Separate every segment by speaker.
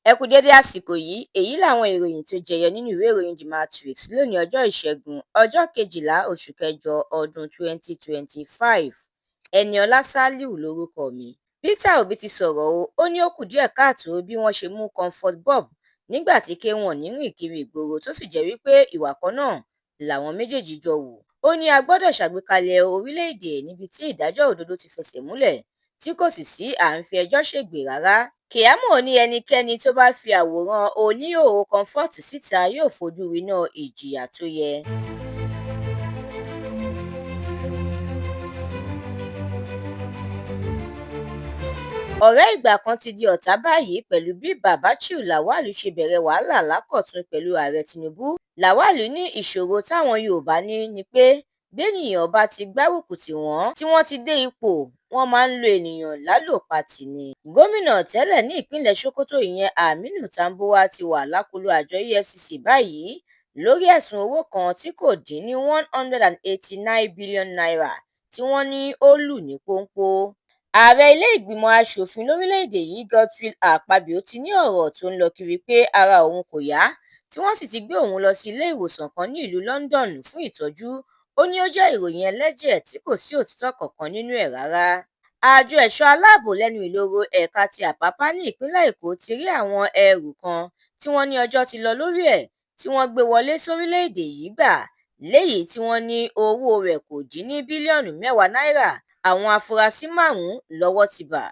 Speaker 1: Ẹ kú dédé àsìkò yìí. Èyí làwọn ìròyìn tó jẹyọ nínú ìwé ìròyìn The Matrix lónìí, ọjọ́ Ìṣẹ́gun, ọjọ́ 12 oṣù kẹjọ ọdún 2025. Ẹniọlá Sálíù lórúkọ mi. Peter Obi ti sọ̀rọ̀ o. Ó ní ó kù díẹ̀ káàtó bí wọ́n ṣe mú Comfort Bob nígbà tí K1 ń rìn kiri ìgboro, tó sì jẹ́ wípé ìwà kan náà làwọn méjèèjì jọ hù. Ó ní a gbọ́dọ̀ ṣàgbékalẹ̀ orílẹ̀-èdè níbi tí ìdájọ́ òdodo ti fẹsẹ̀ múlẹ̀, tí kò sì sí à ń fi ẹjọ́ ṣègbè rárá. Keyamo ní ẹnikẹ́ni tó bá fi àwòrán oníhòòhò Comfort síta yóò fojú winá ìjìyà tó yẹ. Ọ̀rẹ́ ìgbà kan ti di ọ̀tá báyìí pẹ̀lú bí Babachir Lawal ṣe bẹ̀rẹ̀ wàhálà lákọ̀tun pẹ̀lú Ààrẹ Tinubu. Lawal ní ìṣòro táwọn Yorùbá ní ni pé bẹ́nìyàn bá ti gbárùkù tì wọ́n tí wọ́n ti dé ipò, wọ́n máa ń lo ènìyàn lálòpatì ni. Gómìnà tẹ́lẹ̀ ní ìpínlẹ̀ Sokoto, ìyẹn Aminu Tambuwal, ti wà lákọlò àjọ EFCC báyìí lórí ẹ̀sùn owó kan tí kò dín ní ₦189 billion tí wọ́n ní ó lù ní pọ́npọ́. Ààrẹ ilé-ìgbìmọ̀ asòfin lórílẹ̀-èdè yìí, Godswill Akpabio, ti ní ọ̀rọ̀ tó ń lọ kiri pé ara òun kò yá, tí wọ́n sì ti gbé òun lọ sí ilé-ìwòsàn kan ní ìlú London fún ìtọ́jú. Ó ní ó jẹ́ ìròyìn ẹlẹ́jẹ̀ tí kò sí òtítọ́ kankan nínú ẹ̀ rárá. Àjọ ẹ̀ṣọ́ aláàbò lẹ́nu ìloro ẹ̀ka ti Àpápá ní ìpínlẹ̀ Èkó ti rí àwọn ẹrù kan tí wọ́n ní ọjọ́ ti lọ lórí ẹ̀ tí wọ́n gbé wọlé sórílẹ̀-èdè yìí gbà, léyìí tí wọ́n ní owó rẹ̀ kò dín ní bílíọ̀nù 10 náírà. Àwọn afurasí márùn-ún lọ́wọ́ ti bà.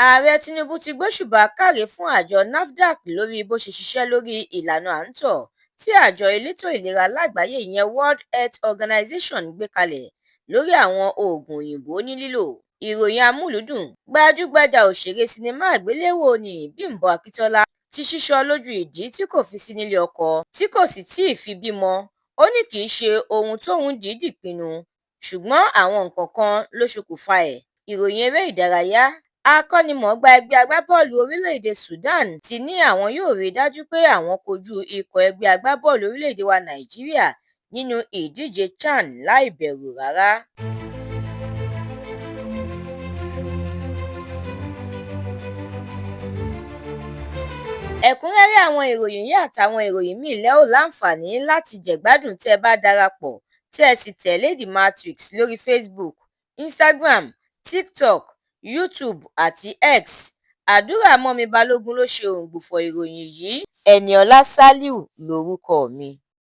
Speaker 1: Ààrẹ Tinubu ti gbóṣùbà káre fún àjọ NAFDAC lórí bó ṣe ṣiṣẹ́ lórí ìlànà à ń tọ̀ tí àjọ elétò ìlera lágbàáyé, ìyẹn World Health Organization, gbé kalẹ̀ lórí àwọn oògùn òyìnbó ní lílò. Ìròyìn amúlùúdùn. Gbajúgbajà òṣèré sinimá àgbéléwò ní Bímbọ́ Akíntola ti sísọ lójú ìdí tí kò fi sí nílé ọkọ, tí kò sì tí ì fi bímọ. Ó ní kì í ṣe ohun tóun dìídì pinnu, ṣùgbọ́n àwọn nǹkan kan ló ṣokùnfà ẹ̀. Ìròyìn eré ìdárayá. Akọ́nimọ̀ọ́gbá ẹgbẹ́ agbábọ́ọ̀lù orílẹ̀-èdè Sudan ti ní àwọn yóò rí i dájú pé àwọn kojú ikọ̀ ẹgbẹ́ agbábọ́ọ̀lù orílẹ̀-èdè wa Nàìjíríà nínú ìdíje CHAN láì bẹ̀rù rárá. Ẹ̀kúnrẹ́rẹ́ àwọn ìròyìn yìí àtàwọn ìròyìn míì lẹ́ ò láǹfààní láti jẹ̀gbádùn tẹ́ ẹ bá darapọ̀ tí ẹ sì tẹ̀lé The Matrix lórí Facebook, Instagram, TikTok, YouTube àti X. Àdúrà mọ́mi Balógun ló ṣe òǹgbùfọ̀ ìròyìn yìí. Ẹniọlá Sálíù lórúkọ mi.